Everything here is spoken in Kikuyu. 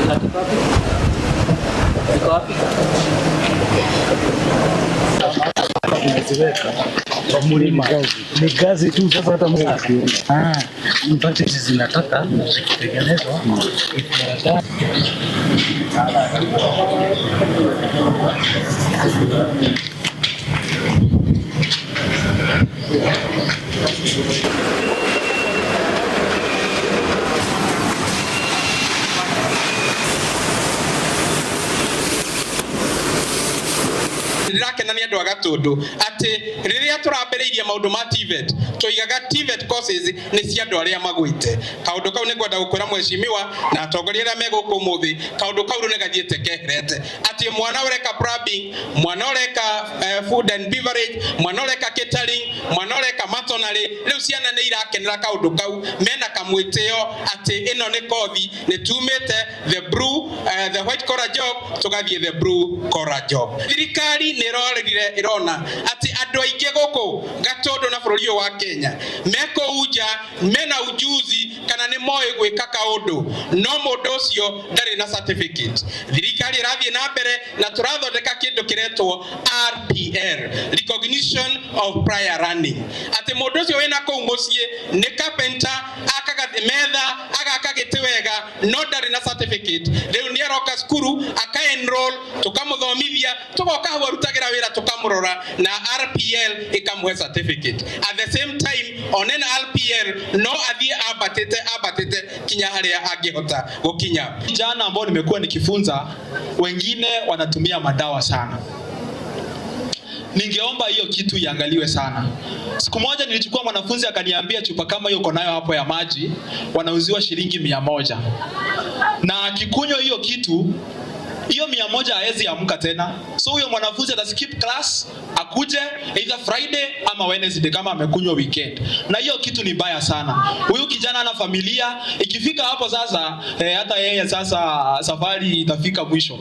Iko wapi? Iko wapi? Tumeziweka mlima ni kazi tu sasa, hata Mungu akiona in fact hizi zinataka zikitengenezwa if Ndĩrakena nĩ andũ a Gatũndũ atĩ rĩrĩa tũrambĩrĩirie maũndũ ma TVET, tũigaga TVET courses nĩ cia andũ arĩa magwĩte. Kaũndũ kau nĩ ngwenda gũkwĩra mheshimiwa na atongoria arĩa me gũkũ ũmũthĩ, kaũndũ kau rĩu nĩ gathiĩte keherete, atĩ mwana ũreka plumbing, mwana ũreka food and beverage, mwana ũreka catering, mwana ũreka masonry, rĩu ciana nĩ irakenera kaũndũ kau, mena kamwĩtĩo atĩ ĩno nĩ kothi, nĩ tumĩte the white collar job tũgathiĩ the blue collar job. Thirikari nĩ ĩrorire ĩrona atĩ andũ aingĩ gũkũ Gatũndũ na bũrũri ũyũ wa Kenya me kũu nja mena ujuzi kana nĩ moĩ gwĩka kaũndũ, no mũndũ ũcio ndarĩ na certificate. Thirikari ĩrathiĩ na mbere na tũrathondeka kĩndũ kĩretwo RPL, recognition of prior learning, atĩ mũndũ ũcio wĩna kũu mũciĩ nĩ carpenter, akaga metha, agaka gĩtĩ wega, no ndarĩ na certificate. Rĩu nĩ aroka cukuru aka enroll, tũkamũthomithia, tũgoka hau arutagĩra wĩra, tũkamũrora na RPL ĩkamũhe certificate. At the same time, onena RPL no athiĩ ambatĩte ambatĩte kinya harĩa angĩhota gũkinya. Vijana ambao nimekuwa nikifunza, wengine wanatumia madawa sana. Ningeomba hiyo kitu iangaliwe sana. Siku moja nilichukua mwanafunzi akaniambia chupa kama hiyo uko nayo hapo ya maji wanauziwa shilingi 100, na akikunywa hiyo kitu, hiyo 100 haezi amka tena. So huyo mwanafunzi ata skip class akuje either Friday ama Wednesday kama amekunywa weekend, na hiyo kitu ni mbaya sana. Huyu kijana ana familia, ikifika hapo sasa hata yeye sasa safari itafika mwisho.